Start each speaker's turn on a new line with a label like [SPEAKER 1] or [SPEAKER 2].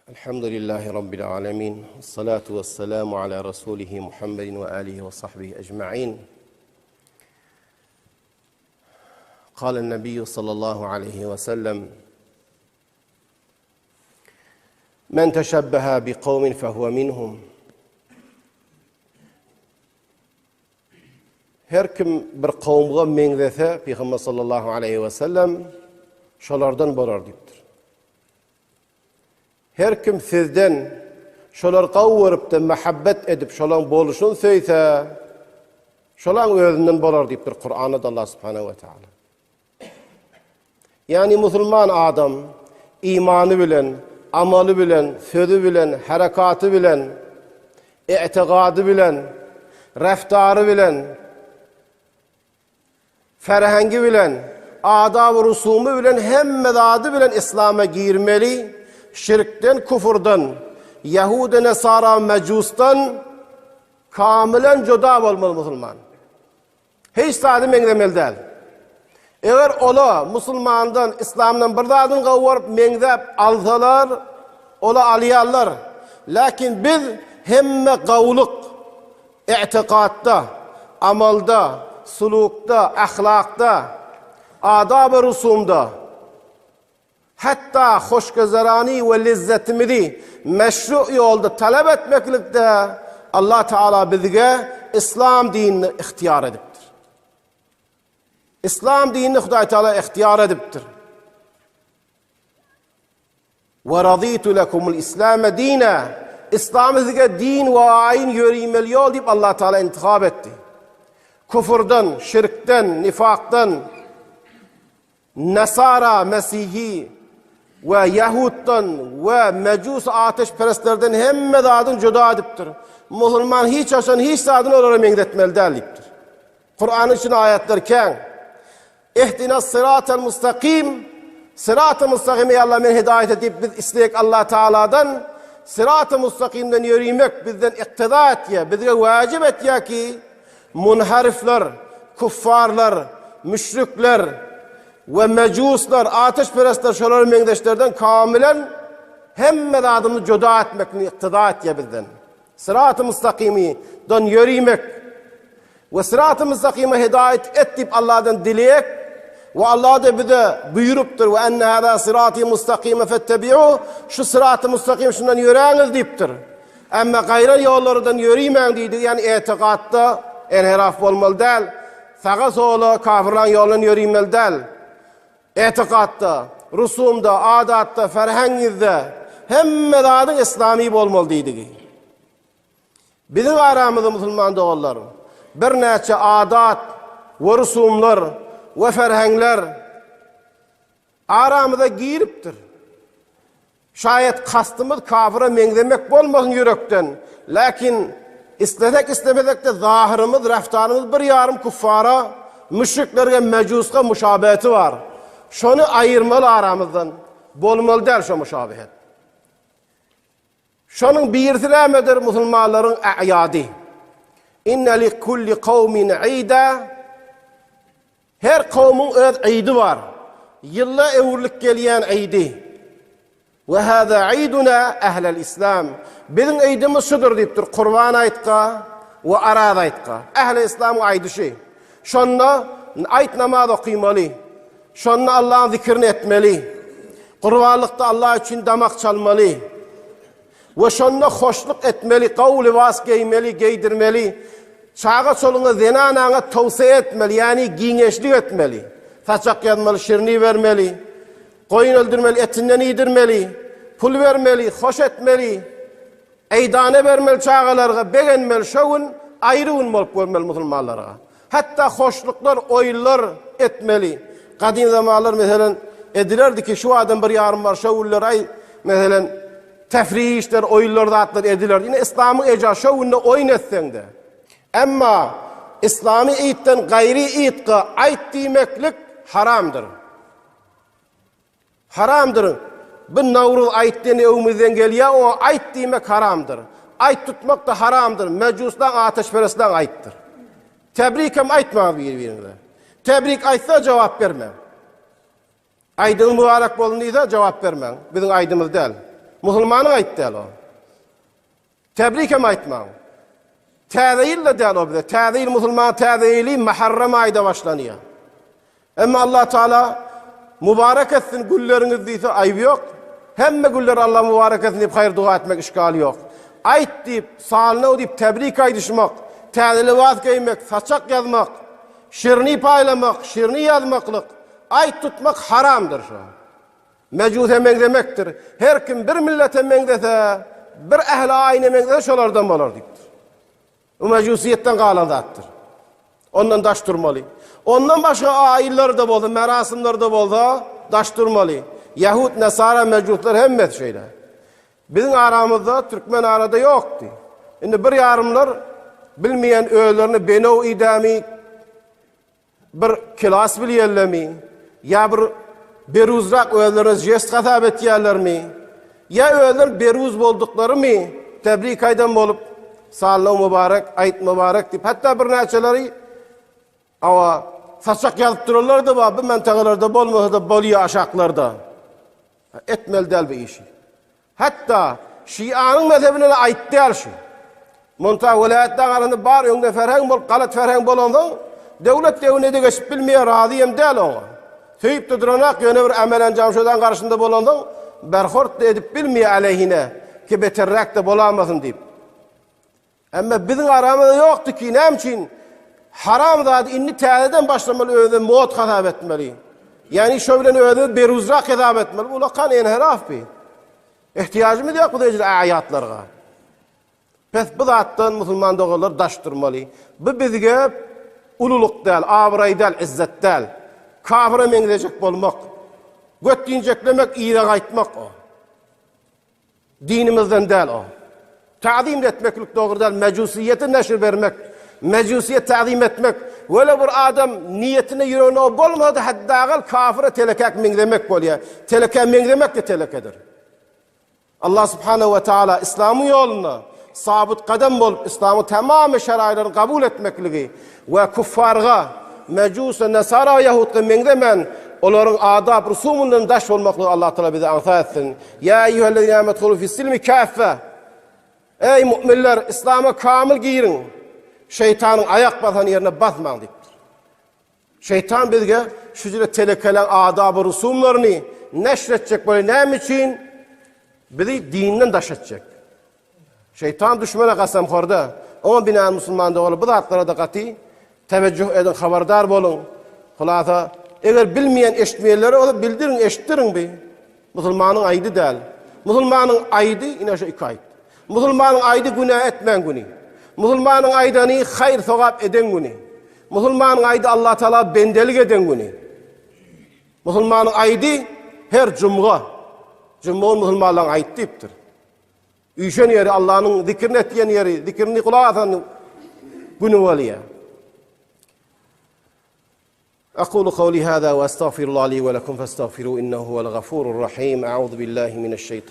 [SPEAKER 1] Elhamdülillahi Rabbil alemin. Salatu vesselamu ala Rasulihi Muhammedin ve alihi ve sahbihi ecma'in. Kâlen Nebiyyü sallallahu aleyhi ve sellem Men teşebbehe bi kavmin fehuve minhum. Her kim bir kowumga meňzese, Pygamber sallallahu aleýhi we sellem şolardan bolar diýipdir. Her kim sizden şolar gawy görüp-de mähabbet edip şolaň boluşyny söýse, şolaň özünden bolar diýipdir Kuranda Allah subhanahu we taala. Ýagny musulman adam imany bilen, amaly bilen, sözi bilen, herekaty bilen, i'tigady bilen, reftary bilen, ferhengi bilen, adaby rusumy bilen hemme zady bilen islama girmeli, şirkden, kufurdan, ýahudy, nesara, mejusdan kamilen juda bolmaly musulman. Hiç zady meňzemeli däl. Eger ola musulmandan, islamdan bir zadyny gawaryp, meňzäp alsalar, ola alýarlar. Läkin biz hemme gawulyk i'tikatda, amalda, sulukda, ahlakda, adab-y rusumda, Hatda hoşgüzerany we lezzetimizi meşru ýolda talap etmeklikde Allah Teala bizge Yslam dinini ihtiýar edipdir. Yslam dinini Hudaý Teala ihtiýar edipdir. We raditu lekumul islame dina. Islamy sizge din we aýyn ýörimeli ýol diýip Allah Teala intihap etdi. Kufurdan, şirkden, nifakdan Nasara, mesihi, we ýahuddan we mejus ateşperestlerden hemme zadyny juda edipdir. Musulman hiç haçan hiç zadyny olara meňzetmeli däl diýipdir. Kuranyň içinde aýatlar kän. Ihdinas syratal mustakim Syraty mustakim ey Allah men hidaýet et diýip biz isleýek Allah Taaladan syraty mustakimden ýörimek bizden iktiza etýär, bizge wajib etýär ki Munharifler, küffarlar, müşrikler we mejuslar, ateşperestler şolara meňzeşlerden kamilen hemme zadymyzy juda etmekini iktiza etýär bizden. Syraty mustakymy dan ýörimek we syraty mustakyma hidaýat et diýip Allahdan dileýek we Allah-da bize buýrupdyr we enne hâzâ syrâtî mustakîme fettebi'û şu syraty mustakim şundan ýöräňiz diýipdir. Emma gaýra ýollardan ýörimäň diýdi, ýagny etigatda enheraf bolmaly däl, saga-sola kafirlaryň ýolundan ýörimeli däl. Etigatda, rusumda, adatda, ferhengizde hemme zadyň islamy bolmaly diýdigi. Biziň aramyzda musulman doganlar birnäçe adat we rusumlar we ferhengler aramyza giripdir. Şaýat kastymyz kafyra meňzemek bolmasyn ýürekden, läkin islesek islemesek-de zahyrymyz, reftarymyz bir ýarym küffara, müşriklerge, mejusga muşabeheti bar. Şony aýyrmaly aramyzdan. Bolmaly däl şo muşabehet. Şonuň birisi nämedir? Musulmanlaryň a'ýady. Inne li kulli kawmin ida. Her kowmuň öz ydy bar. Ýylda öwrülip gelýän ydy. We hâzâ iduna ehlel islam. Biziň ydymyz şudur diýipdir, Kurban aýtga we Araz aýtga. Ähli islamyň aýdyşy. Şonda aýt namaz okymaly. Şonda Allaň zikirini etmeli. Gurbanlykda Allah üçin damak çalmaly. We şonda hoşluk etmeli, gowy lybas geýmeli, geýdirmeli, çaga-çoluňa, zenanaňa towsiýe etmeli, ýagny giňeşlik etmeli. Saçak ýazmaly, şirini bermeli, goýun öldürmeli, etinden iýdirmeli, pul bermeli, hoş etmeli, eýdana bermeli çagalarga, begenmeli, şo gün aýry gün bolup görmeli musulmanlarga. Hatda hoşluklar, oýunlar etmeli. Gadym zamanlar, meselem, edilerdi ki, şu adam bir ýarym bar, şo günler, aý, meselem, tefrih işler, oýunlar zatlar edilerdi. Ine, yslamyň eja, şo günde oýun etseň-de. Emma yslamy itden gaýry itga aýt diýmeklik haramdyr. Haramdyr. Bu Nowruz aýt diýen öwümizden gelýär, oňa aýt diýmek haramdyr. Aýt tutmak-da haramdyr. Mejuslaň, ateşperestleň aýtdyr. Tebrik hem aýtmaň bir-biriňize. Tebrik aýtsa jogap bermäň. Aýdyňyz mübarek bolsun diýse jogap bermäň. Biziň aýdymyz däl. Musulmanyň aýt däl o. Tebrik hem aýtmaň. Täze ýyl-da däl o bize. Täze ýyl musulman täze ýyly Muharrem aýda başlanýar. Emma Allah Taala mübarek etsin günleriňizi diýse aýby ýok. Hemme günleri Allah mübarek etsin diýip haýyr duga etmek işgali ýok. Aýt diýip, salnaw diýip tebrik aýdyşmak, täze lybas geýmek, saçak ýazmak, şirini paýlamak, şirini ýazmaklyk, aýt tutmak haramdyr şo. Mejuse meňzemekdir. Her kim bir millete meňzese, bir ähli aýyna meňzese şolardan bolar diýipdir. Bu mejusiýetden galan zatdyr. Ondan daş durmaly. Ondan başga aýyllarda bolsa, merasymlarda bolsa daş durmaly. Ýahud, Nasara, mejuslar hemmesi şeýle. Biziň aramyzda türkmen arada ýokdy. Indi bir ýarymlar bilmeýän özlerini benow idämi Bir kilas bilýärlermi? Ýa bir beruzrak özlerine jest hasap etýärlermi? Ýa özleri beruz bolduklarymy tebrik aýdan bolup, Sallyg mübarek, aýt mübarek diýip, hatda birnäçeleri awa saçak ýazyp duranlar-da bar, bu mentagalarda bolmasa-da bolýar aşaklarda. Etmeli däl bu işi. Hatda şianyň mezhebine-de aýt däl şu. Munta welaýatlaryň arasynda bar öňde ferheng bolup galat ferheng bolansoň, döwlet döwüne-de geçip bilmeýär, razy hem däl oňa. Söýüp-de duranak, ýöne bir ämel-enjam şodan garşynda bolansoň, berhort-da edip bilmeýär aleýhine, ki beterräk-de bolamasyn diýip. Emma biziň aramyzda ýokdy ki, näme üçin haram zady indi täzeden başlamaly özüne mod hasap etmeli. Ýagny şo bilen özümizi beruzrak hesap etmeli. Bu ulakan enheraf bi. Ehtiýajymyz ýok bu derejede aýatlarga. Pes bu zatdan musulman doganlar daş durmaly. Bu bizge ululyk däl, abraý däl, izzet däl. Kafyra meňzejek bolmak, göt diňjeklemek, yza gaýtmak o. Dinimizden däl o. Ta'zim etmeklik dogry däl, mejusiýete neşir bermek, mejusiýe ta'zim etmek, wele bir adam niýetinde ýüreginde o bolmasa-da häddi-agal kafyra telekäk meňzemek bolýar. Telekä meňzemek-de telekedir. Allah subhanahu we taala islamyň ýolunda sabyt gadam bolup islamyň tamamy şeraýlaryny kabul etmekligi we kuffarga, mejusa, nesara we ýahudga meňzemän olaryň adab rusumyndan daş bolmaklygy Allah taala bize aňsat etsin. Ýa eýýuhellezine âmenu fis-silmi kâffe. Eý mu'minler, islama kamyl giriň. Şeýtanyň aýak basan ýerine basmaň diýipdir. Şeýtan bizge şu jüre telekeleň adaby rusumlaryny neşr etjek bolýar. Näme üçin? Bizi dinden daş etjek. Şeýtan düşmene kasamhorda. Oňa binaen musulman doganlar bu zatlara-da gaty tewejjuh ediň, habardar boluň. Hulasa, eger bilmeýän, eşitmeýänlere bolsa bildiriň, eşitdiriň bi. Musulmanyň aýdy däl. Musulmanyň aýdy ine şu iki aýt. Musulmanyň aýdy günä etmän güni. Musulmanyň aýdany haýyr-sogap eden güni. Musulmanyň aýdy Allah Taala bendelik eden güni. Musulmanyň aýdy her jumga. Jumga musulmanlaryň aýt diýipdir. Üýşen ýeri Allanyň zikrini etýän ýeri, zikrini gulak asan güni bolýar. Aqulu kawli hada we estagfirullah li we lekum festagfiru innehu huwel gafurur rahim. A'udhu billahi mineşşeýtan.